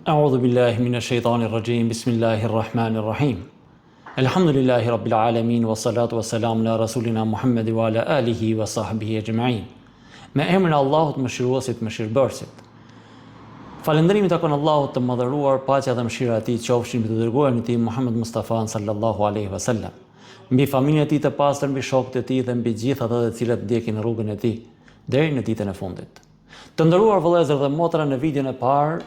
A'udhu billahi minash shaitanir rajim. Bismillahir rahmanir rahim. Elhamdulillahi rabbil alamin wa salatu wa salam ala rasulina Muhammedi wa ala alihi wa sahbihi ejma'in. Me emrin e Allahut mëshiruesit, mëshirëbërësit. Falënderimi i takon Allahut të madhëruar, paqja dhe mëshira e tij qofshin mbi të dërguarin e tij Muhammed Mustafa sallallahu alaihi wasallam, mbi familjen e tij të pastër, mbi shokët e tij dhe mbi gjithë ata të cilët ndjekin rrugën e tij deri në ditën e fundit. Të nderuar vëllezër dhe motra në videon e parë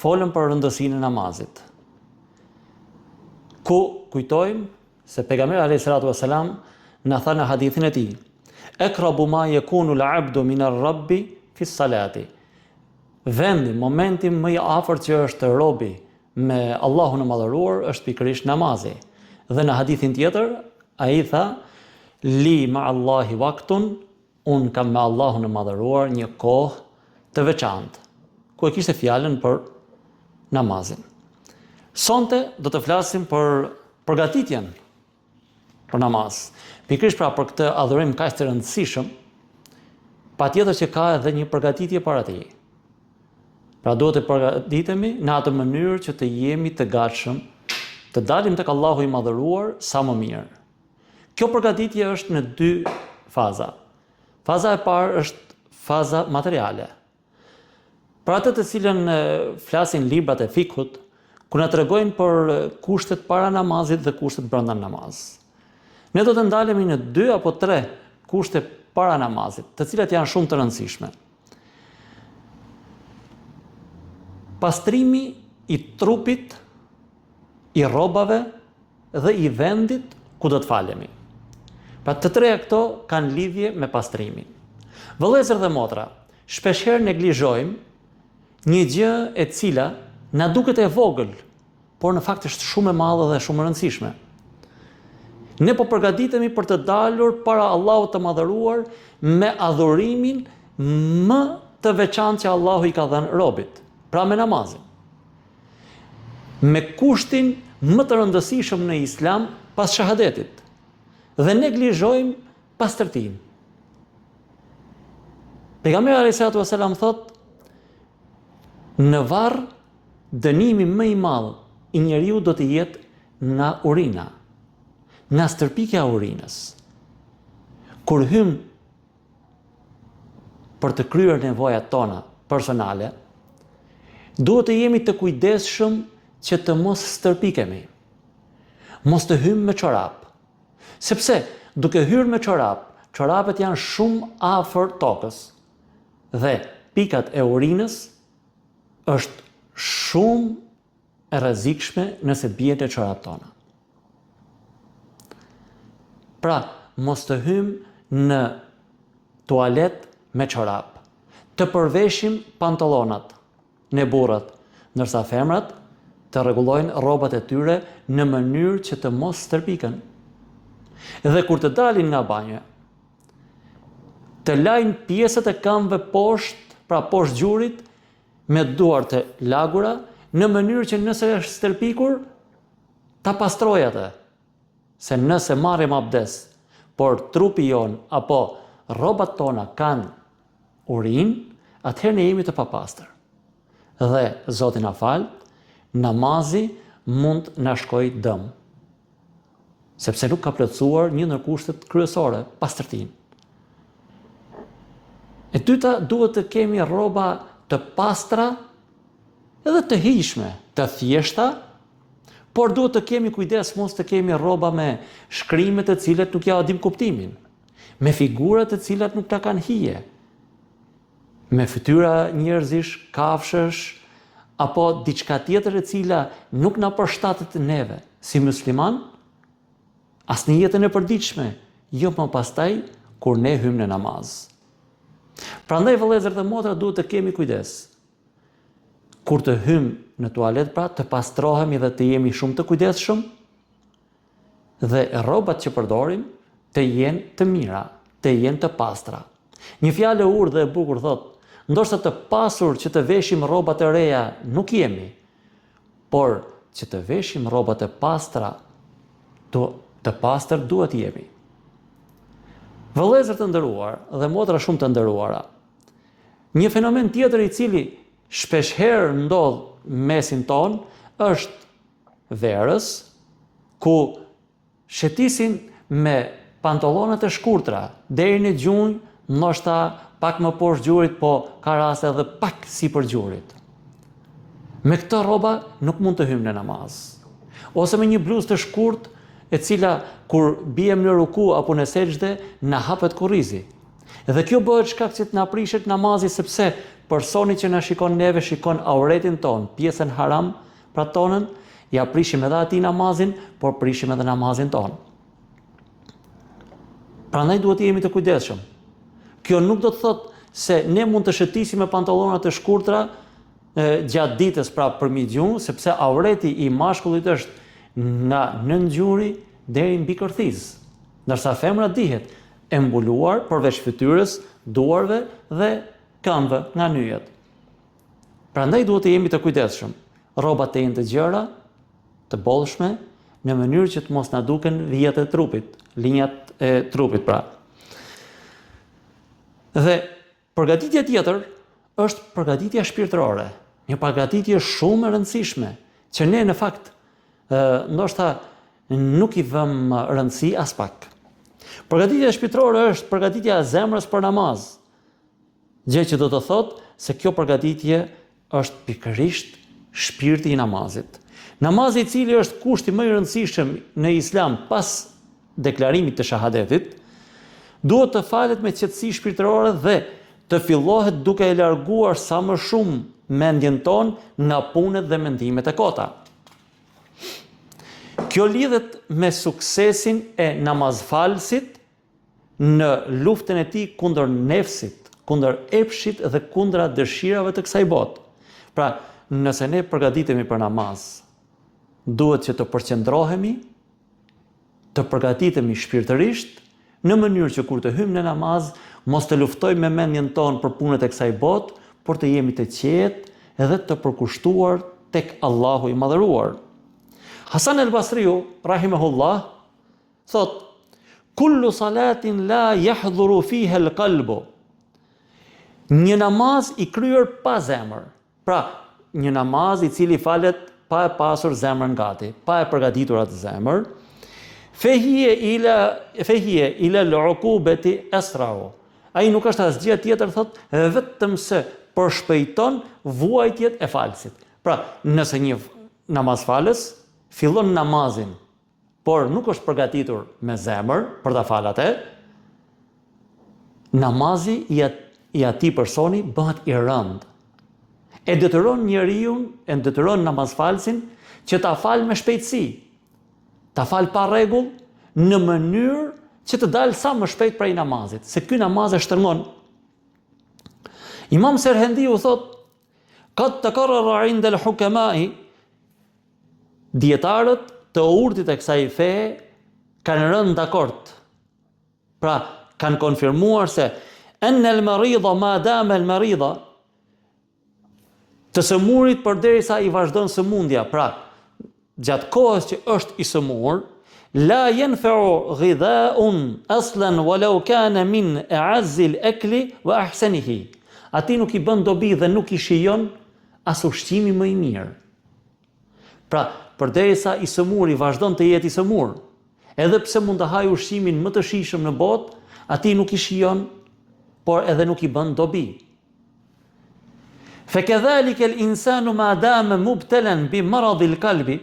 folëm për rëndësinë e namazit. Ku kujtojmë se pejgamberi alayhi salatu wasalam na tha në hadithin e tij: "Akrabu ma yakunu al-'abdu min ar-rabbi fi salati." Vendi, momenti më i afërt që është robi me Allahun e Madhëruar është pikërisht namazi. Dhe në hadithin tjetër ai tha: "Li ma Allahi waqtun Unë kam me Allahun e Madhëruar një kohë të veçantë, ku e kishte fjalën për namazin. Sonte do të flasim për përgatitjen për namaz. Pikërisht pra për këtë adhurim kaq të rëndësishëm, patjetër që ka edhe një përgatitje para tij. Pra duhet të përgatitemi në atë mënyrë që të jemi të gatshëm të dalim tek Allahu i Madhëruar sa më mirë. Kjo përgatitje është në dy faza. Faza e parë është faza materiale. Për atë të cilën flasin librat e fikhut, ku na tregojnë për kushtet para namazit dhe kushtet brenda namaz. Ne do të ndalemi në dy apo tre kushte para namazit, të cilat janë shumë të rëndësishme. Pastrimi i trupit, i rrobave dhe i vendit ku do të falemi. Pra të treja këto kanë lidhje me pastrimin. Vëllezër dhe motra, shpeshherë neglizhojmë një gjë e cila na duket e vogël, por në fakt është shumë e madhe dhe shumë e rëndësishme. Ne po përgatitemi për të dalur para Allahut të Madhëruar me adhurimin më të veçantë që Allahu i ka dhënë robit, pra me namazin. Me kushtin më të rëndësishëm në Islam pas shahadetit. Dhe neglizhojmë pastërtinë. Pejgamberi alayhi salatu wasalam thotë në varr dënimi më i madh i njeriut do të jetë nga urina, nga stërpikja e urinës. Kur hymë për të kryer nevojat tona personale, duhet të jemi të kujdesshëm që të mos stërpikemi. Mos të hyjmë me çorap. Sepse duke hyrë me çorap, çorapet janë shumë afër tokës dhe pikat e urinës është shumë e rrezikshme nëse bie në çorapet tona. Pra, mos të hyjmë në tualet me çorap. Të përveshim pantallonat, ne burrat, ndërsa femrat të rregullojnë rrobat e tyre në mënyrë që të mos stërpiken. Dhe kur të dalin nga banjo, të lajnë pjesët e këmbëve poshtë, pra poshtë gjurit, me duar të lagura, në mënyrë që nëse është stërpikur, ta pastrojë atë. Se nëse marrim abdes, por trupi jonë apo rrobat tona kanë urinë, atëherë ne jemi të papastër. Dhe Zoti na faltë, namazi mund na shkojë dëm. Sepse nuk ka plotësuar një ndër kushtet kryesore, pastërtinë. E dyta, duhet të kemi rroba të pastra edhe të hijshme, të thjeshta, por duhet të kemi kujdes mos të kemi rroba me shkrime të cilat nuk ia dim kuptimin, me figura të cilat nuk na kanë hije, me fytyra njerëzish, kafshësh, apo diçka tjetër e cila nuk na përshtatet neve si musliman, as në jetën e përditshme, jo më pastaj kur ne hyjmë në namaz. Prandaj vëllezër dhe motra duhet të kemi kujdes. Kur të hyjmë në tualet pra të pastrohemi dhe të jemi shumë të kujdesshëm dhe rrobat që përdorim të jenë të mira, të jenë të pastra. Një fjalë e urtë dhe e bukur thotë, ndoshta të pasur që të veshim rroba të reja nuk jemi, por që të veshim rroba të pastra, të, të pastër duhet jemi. Vëllezër të nderuar dhe motra shumë të nderuara, një fenomen tjetër i cili shpeshherë ndodh mesin tonë është verës ku Shëtisin me pantollona të shkurtra, deri në gjunjë, ndoshta pak më poshtë gjurit, po ka raste edhe pak sipër gjurit. Me këto rroba nuk mund të hyjmë në namaz. Ose me një bluzë të shkurtë, e cila kur biem në ruku apo në sexhde, na hapet kurrizi. Dhe kjo bëhet shkak që të na prishet namazi sepse personi që na shikon neve shikon auretin tonë, pjesën haram Pra tonën, ia prishim edhe atij namazin, por prishim edhe namazin tonë. Prandaj duhet të jemi të kujdesshëm. Kjo nuk do të thotë se ne mund të shëtisim me pantallona të shkurtra e, gjatë ditës, pra përmi gju, sepse aureti i mashkullit është nga nën gjuri deri mbi kërthizë. Ndërsa femra dihet e mbuluar përveç fytyrës, duarve dhe këmbëve nga nyjet. Prandaj duhet të jemi të kujdesshëm. Rrobat të jenë të gjera, të bollshme, në mënyrë që të mos na duken vijat e trupit, linjat e trupit pra. Dhe përgatitja tjetër është përgatitja shpirtërore, një përgatitje shumë e rëndësishme që ne në fakt ë ndoshta nuk i vëmë rëndësi aspak. Përgatitja shpirtërore është përgatitja e zemrës për namaz. Gjë që do të thotë se kjo përgatitje është pikërisht shpirti i namazit. Namazi i cili është kushti më i rëndësishëm në Islam pas deklarimit të shahadetit, duhet të falet me qetësi shpirtërore dhe të fillohet duke e larguar sa më shumë mendjen tonë nga punët dhe mendimet e kota. Kjo lidhet me suksesin e namazfalësit në luftën e tij kundër nefsit, kundër epshit dhe kundra dëshirave të kësaj bote. Pra, nëse ne përgatitemi për namaz, duhet që të përqendrohemi, të përgatitemi shpirtërisht, në mënyrë që kur të hyjmë në namaz, mos të luftojmë me mendjen tonë për punët e kësaj bote, por të jemi të qetë dhe të përkushtuar tek Allahu i Madhëruar. Hasan el-Basriu, rahimehullah, Thotë, Kullu salatin la yahdhuru fiha al-qalbu. Një namaz i kryer pa zemër. Pra, një namaz i cili falet pa e pasur zemrën gati, pa e përgatitur atë zemër, fehije ila fehije ila al-uqubati asra'u. Ai nuk është asgjë tjetër thotë, vetëm se përshpejton vuajtjet e falësit. Pra, nëse një namazfalës fillon namazin por nuk është përgatitur me zemër për ta falë atë, namazi i, at, i atij personi bëhet i rëndë. E detyron njeriun, e detyron namazfalësin që ta falë me shpejtësi, ta falë pa rregull në mënyrë që të dalë sa më shpejt prej namazit, se ky namaz e shtërngon. Imam Serhendiu thotë, Kad tekarrara indel hukemai, Dijetarët të urtit e kësaj feje kanë rënë dakord. Pra, kanë konfirmuar se enne el meridha ma dame el meridha të sëmurit përderisa i vazhdon sëmundja, pra, gjatë kohës që është i sëmur, la jenfeu gidhaun aslan walau kane min eazzil ekli wa ahsenihi. Atij nuk i bën dobi dhe nuk i shijon as ushqimi më i mirë. Pra, përderisa i sëmuri vazhdon të jetë i sëmurë, edhe pse mund të hajë ushqimin më të shijshëm në botë, atij nuk i shijon, por edhe nuk i bën dobi. Fe kedhalike el insanu ma dame mubtelen bi maradil kalbi,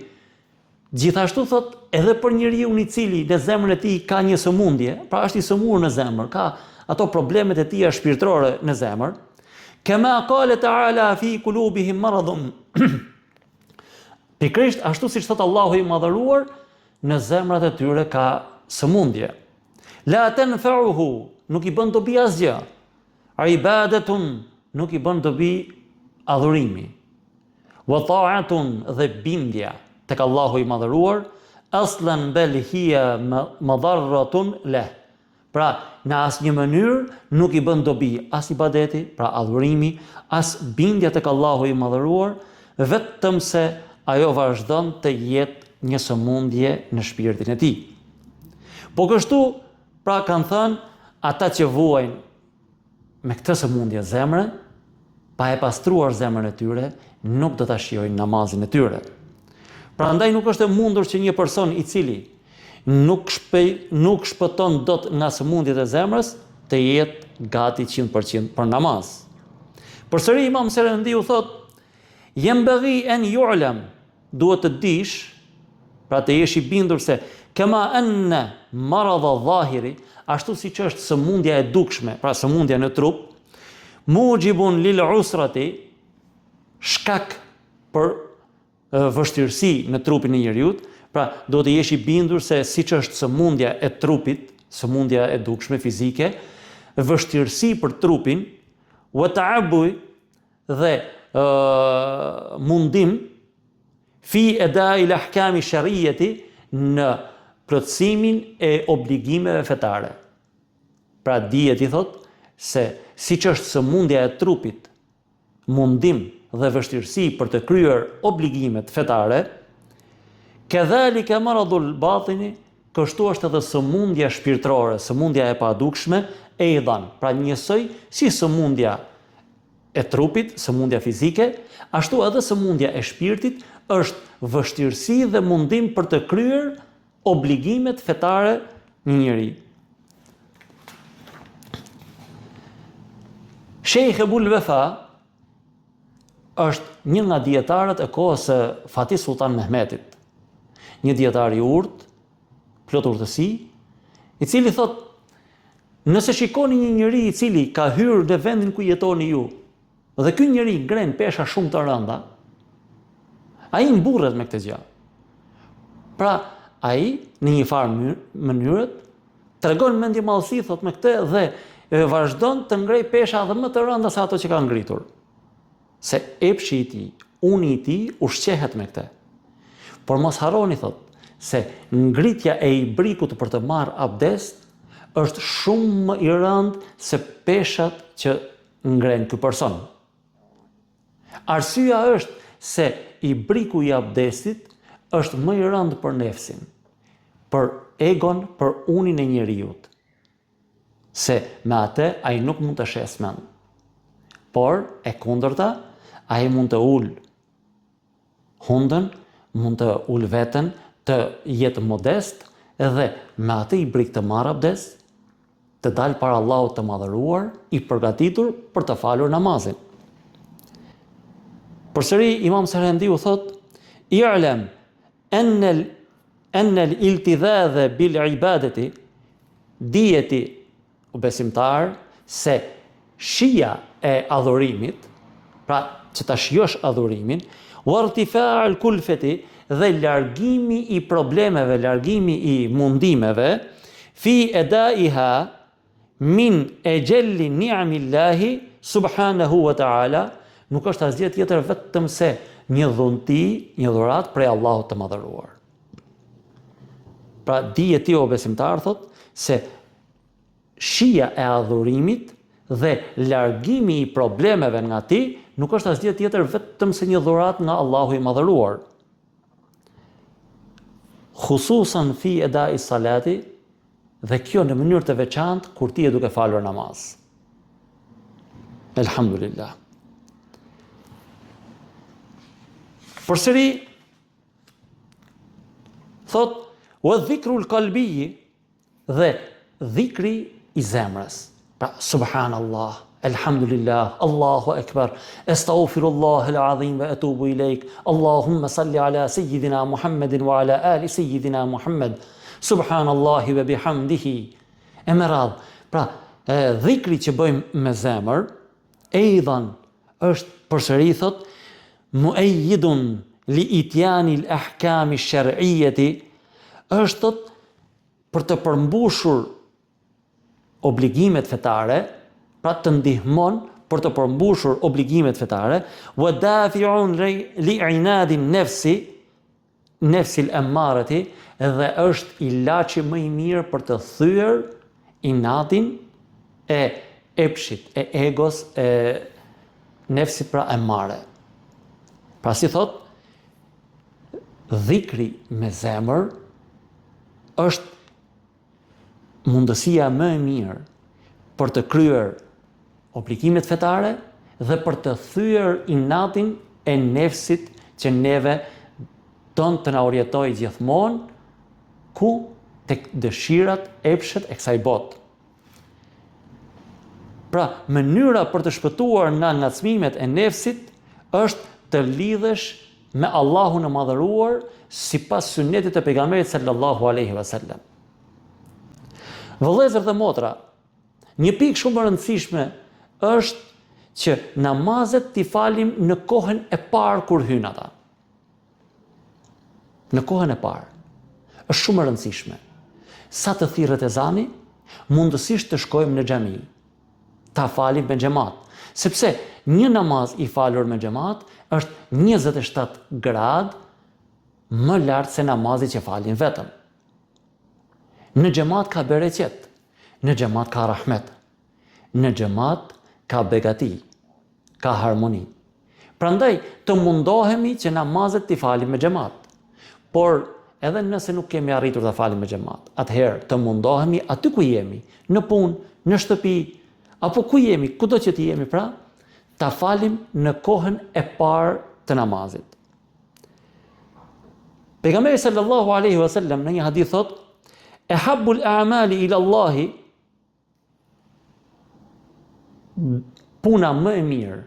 gjithashtu thotë edhe për njeriun i cili në zemrën e tij ka një sëmundje, pra është i sëmurë në zemër, ka ato problemet e tija shpirtërore në zemër, kema kale teala fi kulubihim maradun, Pikërisht ashtu siç thotë Allahu i Madhëruar, në zemrat e tyre ka sëmundje. La tanfa'uhu, nuk i bën dobi asgjë. Ibadetun, nuk i bën dobi adhurimi. Wa ta'atun dhe bindja tek Allahu i Madhëruar, aslan bel hiya madarratun leh. Pra, në asnjë mënyrë nuk i bën dobi as ibadeti, pra adhurimi, as bindja tek Allahu i Madhëruar, vetëm se ajo vazhdon të jetë një sëmundje në shpirtin e tij. Po kështu, pra kanë thënë ata që vuajnë me këtë sëmundje zemre, Pa e pastruar zemrën e tyre, nuk do ta shijojnë namazin e tyre. Prandaj nuk është e mundur që një person i cili nuk shpej, nuk shpëton dot nga sëmundjet e zemrës, të jetë gati 100% për namaz. Përsëri Imam Serhendiu thotë, "Jenbaghi en ju'lem", duhet të dish, pra të jesh i bindur se kema enne maradha dhahiri, ashtu siç është sëmundja e dukshme, pra sëmundja në trup, muxhibun lil usrati, shkak për vështirësi në trupin e njeriut, pra duhet të jesh i bindur se siç është sëmundja e trupit, sëmundja e dukshme fizike, vështirësi për trupin, wa ta'abuj dhe ë mundim fi edai l'ahkami sherieti në plotësimin e obligimeve fetare. Pra dije ti thotë se siç është sëmundja e trupit mundim dhe vështirësi për të kryer obligimet fetare, kedhalike maradul batini, kështu është edhe sëmundja shpirtërore, sëmundja e padukshme, ejdan, pra njësoj si sëmundja e trupit, sëmundja fizike, ashtu edhe sëmundja e shpirtit është vështirësi dhe mundim për të kryer obligimet fetare një njeri. Shejh Ebul Vefa është një nga dijetarët e kohës së Fatih Sultan Mehmetit. Një dijetar i urtë, plot urtësi, i cili thotë, nëse shikoni një njeri i cili ka hyrë në vendin ku jetoni ju, Dhe ky njeri ngren pesha shumë të rënda, ai mburret me këtë gjë. Pra, ai në një farë mënyre tregon mendjemadhësi thotë me këtë dhe e vazhdon të ngrejë pesha edhe më të rënda se ato që ka ngritur. Se epshi i tij, uni i tij ushqehet me këtë. Por mos harroni thotë se ngritja e ibrikut për të marrë abdest është shumë më i rëndë se peshat që ngren ky person. Arsyeja është se ibriku i abdestit është më i rëndë për nefsin, për egon, për unin e njeriut, se me atë ai nuk mund të shesë mend. Por, e kundërta, ai mund të ulë hundën, mund të ulë veten, të jetë modest dhe me atë ibrik të marrë abdes, të dalë para Allahut të madhëruar, i përgatitur për të falur namazin. Përsëri Imam Serhendiu thotë: "I'lam ennel ennel iltidhadhe bil ibadeti dije ti o besimtar se shija e adhurimit, pra që ta shijosh adhurimin, wa irtifa al kulfeti dhe largimi i problemeve, largimi i mundimeve, fi edaiha min exhelli ni'amillahi subhanahu wa ta'ala, nuk është asgjë tjetër vetëm se një dhunti, një dhuratë prej Allahut të madhëruar. Pra dije ti o besimtar thotë se shija e adhurimit dhe largimi i problemeve nga ti nuk është asgjë tjetër vetëm se një dhuratë nga Allahu i madhëruar. Khususan fi edai salati dhe kjo në mënyrë të veçantë kur ti je duke falur namaz. Elhamdulillah. Përsëri Thotë, wa dhikrul kalbiji dhe dhikri i zemrës. Pra, subhanallah, elhamdulillah, Allahu ekber, estagfirullah el adhim ve etubu ilejk, Allahumma salli ala sejidina Muhammedin wa ala ali sejidina Muhammed, subhanallahi ve bihamdihi, e me radhë. Pra, e, dhikri që bëjmë me zemër, Ejdan është përsëri thotë muejidun li itjani l-ahkami sher'ijeti është thotë për të përmbushur obligimet fetare, pra të ndihmon për të përmbushur obligimet fetare, wa dafi'un li inadin nefsi, nefsil emmareti dhe është ilaçi më i mirë për të thyer inatin e epshit, e egos, e nefsit pra emmare. Pra si thotë, dhikri me zemër është mundësia më e mirë për të kryer obligimet fetare dhe për të thyer inatin e nefsit që neve don të na orientojë gjithmonë ku tek dëshirat epshet e kësaj bote. Pra, mënyra për të shpëtuar nga ngacmimet e nefsit është të lidhesh me Allahun e Madhëruar sipas sunetit të pejgamberit sallallahu alaihi wasallam. Vëllezër dhe motra, një pikë shumë e rëndësishme është që namazet t'i falim në kohën e parë kur hyjnë ata. Në kohën e parë. Është shumë e rëndësishme. Sa të thirret ezani, mundësisht të shkojmë në xhami, ta falim me xhemat. Sepse një namaz i falur me xhemat është 27 gradë më lart se namazi që falim vetëm. Në xhemat ka bereqet, në xhemat ka rahmet, në xhemat ka begati, ka harmoni. Prandaj të mundohemi që namazet t'i falim me xhemat. Por edhe nëse nuk kemi arritur ta falim me xhemat, atëherë të mundohemi aty ku jemi, në punë, në shtëpi, apo ku jemi, kudo që të jemi pra, ta falim në kohën e parë të namazit. Pejgamberi sallallahu alaihi wasallam në një hadith thotë: "Ehabbul a'mali ila Allahi" Puna më e mirë,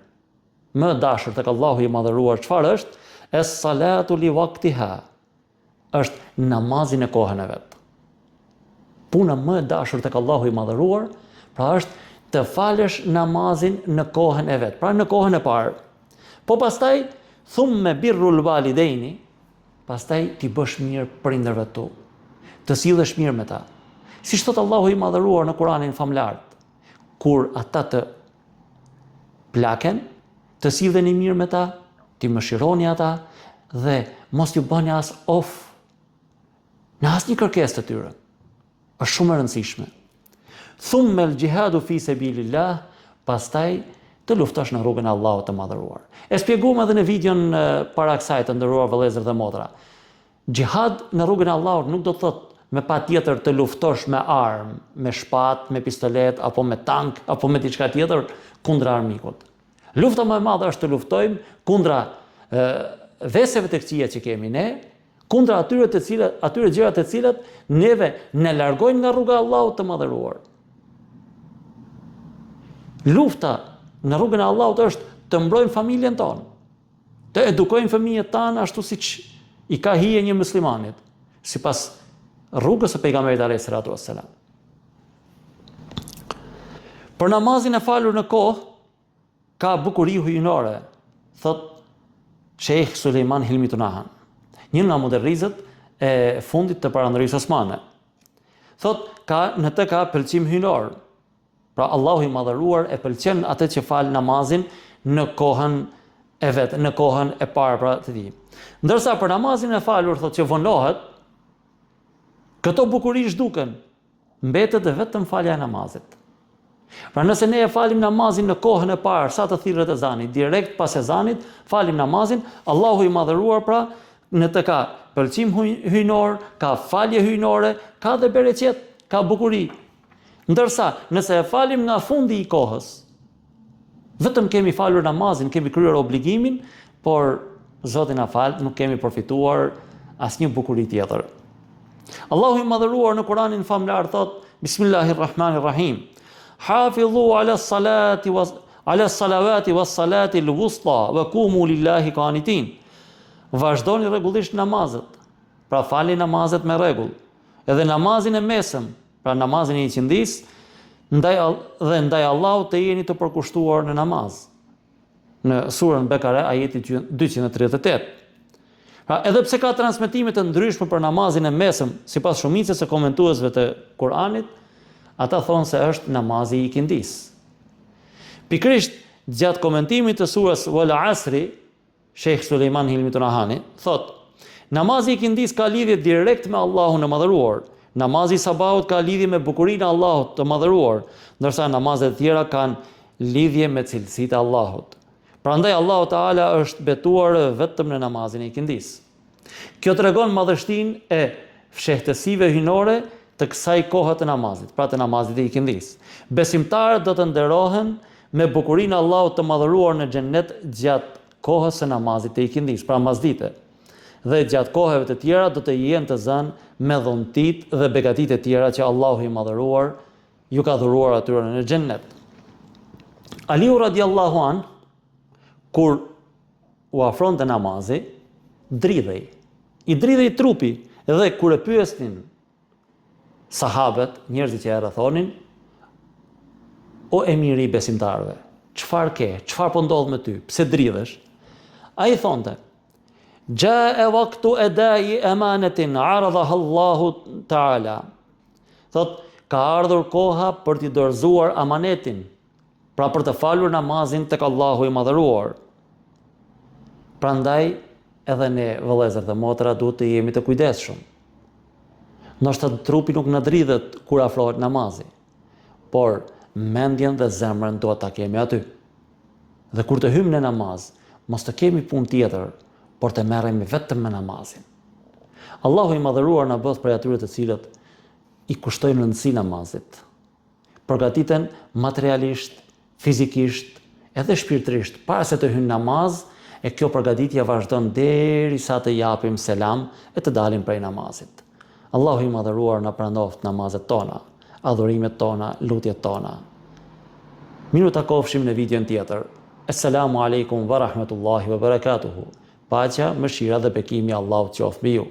më e dashur tek Allahu i Madhëruar çfarë është? Es salatu li waqtiha. Është namazi në kohën e vet. Puna më e dashur tek Allahu i Madhëruar, pra është të falësh namazin në kohën e vet, pra në kohën e parë. Po pastaj thumme birrul walidejni, Pastaj t'i bësh mirë prindërve tu, të sillesh mirë me ta. Siç thotë Allahu i Madhëruar në Kuranin famëlartë, kur ata të plaken, të silleni mirë me ta, t'i mëshironi ata dhe mos t'ju bëni as of në asnjë kërkesë të tyre. Është shumë e rëndësishme. Thumme el xhihadu fi sebilillah, pastaj të luftosh në rrugën e Allahut të Madhëruar. E shpjeguam edhe në videon para kësaj të nderuar vëllezër dhe motra. Xhihad në rrugën e Allahut nuk do të thotë me patjetër të luftosh me armë, me shpatë, me pistoletë apo me tank apo me diçka tjetër kundra armikut. Lufta më e madhe është të luftojmë kundra veseve të këqija që kemi ne, kundra atyre të cilat, atyre gjëra të cilat neve na largojnë nga rruga e Allahut të madhëruar. Lufta në rrugën e Allahut është të mbrojmë familjen tonë, të edukojmë fëmijët tanë ashtu siç i ka hije një muslimanit, sipas rrugës së pejgamberit alayhi salatu wassalam. Për namazin e falur në kohë, Ka bukuri hyjnore, thotë Shejh Sulejman Hilmi Tunahan, një nga muderrizët e fundit të Perandorisë Osmane. Thotë, ka në të ka pëlqim hyjnor. Pra Allahu i madhëruar e pëlqen atë që fal namazin në kohën e vet, në kohën e parë pra të tij. Ndërsa për namazin e falur thotë që vonohet, këto bukuri zhduken, Mbetet vetëm falja e namazit. Pra nëse ne e falim namazin në kohën e parë, sa të thirret ezani, direkt pas ezanit, falim namazin, Allahu i madhëruar pra, në të ka pëlqim hyjnor, ka falje hyjnore, ka dhe bereqet, ka bukuri. Ndërsa, nëse e falim nga fundi i kohës, Vetëm kemi falur namazin, kemi kryer obligimin, por Zoti na faltë, nuk kemi përfituar asnjë bukuri tjetër. Allahu i madhëruar në Kuranin famëlartë thotë Bismillahirrahmanirrahim. Hafidhu ala salati wa ala salavati was salati al-wusta wa qumu lillahi qanitin. Vazhdoni rregullisht namazet. Pra falni namazet me rregull. Edhe namazin e mesëm, pra namazin e iqindisë, ndaj dhe ndaj Allahut të jeni të përkushtuar në namaz. Në surën Bekare ajeti 238. Pra, edhe pse ka transmetime të ndryshme për namazin e mesëm, sipas shumicës së komentuesve të Kur'anit, ata thonë se është namazi i ikindisë. Pikërisht gjatë komentimit të surës Wal Asri, Shejh Sulejman Hilmi Tunahani, thotë, Namazi i ikindisë ka lidhje direkt me Allahun e Madhëruar. Namazi i sabahut ka lidhje me bukurinë e Allahut të Madhëruar, ndërsa namazet e tjera kanë lidhje me cilësitë e Allahut. Prandaj Allahu Teala është betuar vetëm në namazin e ikindisë. Kjo tregon madhështinë e fshehtësive hyjnore të kësaj kohe të namazit, pra të namazit të ikindisë. Besimtarët do të nderohen me bukurinë e Allahut të Madhëruar në Xhennet gjatë kohës së namazit të ikindisë, pra masdite. Dhe gjatë kohëve të tjera do të jenë të zënë me dhuntitë dhe begatitë e tjera që Allahu i Madhëruar ju ka dhuruar atyre në Xhennet. Aliu radiallahu an, kur u afronte namazi, dridhej. I dridhej trupi dhe kur e pyesnin sahabët, njerëzit që e rrethonin, o emiri i besimtarëve, çfarë ke, çfarë po ndodh me ty, pse dridhesh? Ai thonte, Xhae waktu edai emanetin aradaha Allahu Teala. Thot, ka ardhur koha për t'i dorëzuar amanetin, pra për të falur namazin tek Allahu i Madhëruar. Prandaj edhe ne vëllezër dhe motra duhet të jemi të kujdesshëm. Ndoshta trupi nuk na dridhet kur afrohet namazi, por mendjen dhe zemrën duhet ta kemi aty. Dhe kur të hyjmë në namaz, mos të kemi punë tjetër, por të merremi vetëm me namazin. Allahu i Madhëruar na bëftë prej atyre të cilët i kushtojnë rëndësi namazit. Përgatiten materialisht, fizikisht, edhe shpirtërisht para se të hyjnë në namaz, e kjo përgatitje vazhdon derisa të japim selam e të dalim prej namazit. Allahu i Madhëruar na pranoftë namazet tona, adhurimet tona, lutjet tona. Mirë u takofshim në videon tjetër. Esselamu alejkum wa rahmetullahi wa barakatuhu. Paqja, mëshira dhe bekimi i Allahut qoftë mbi ju.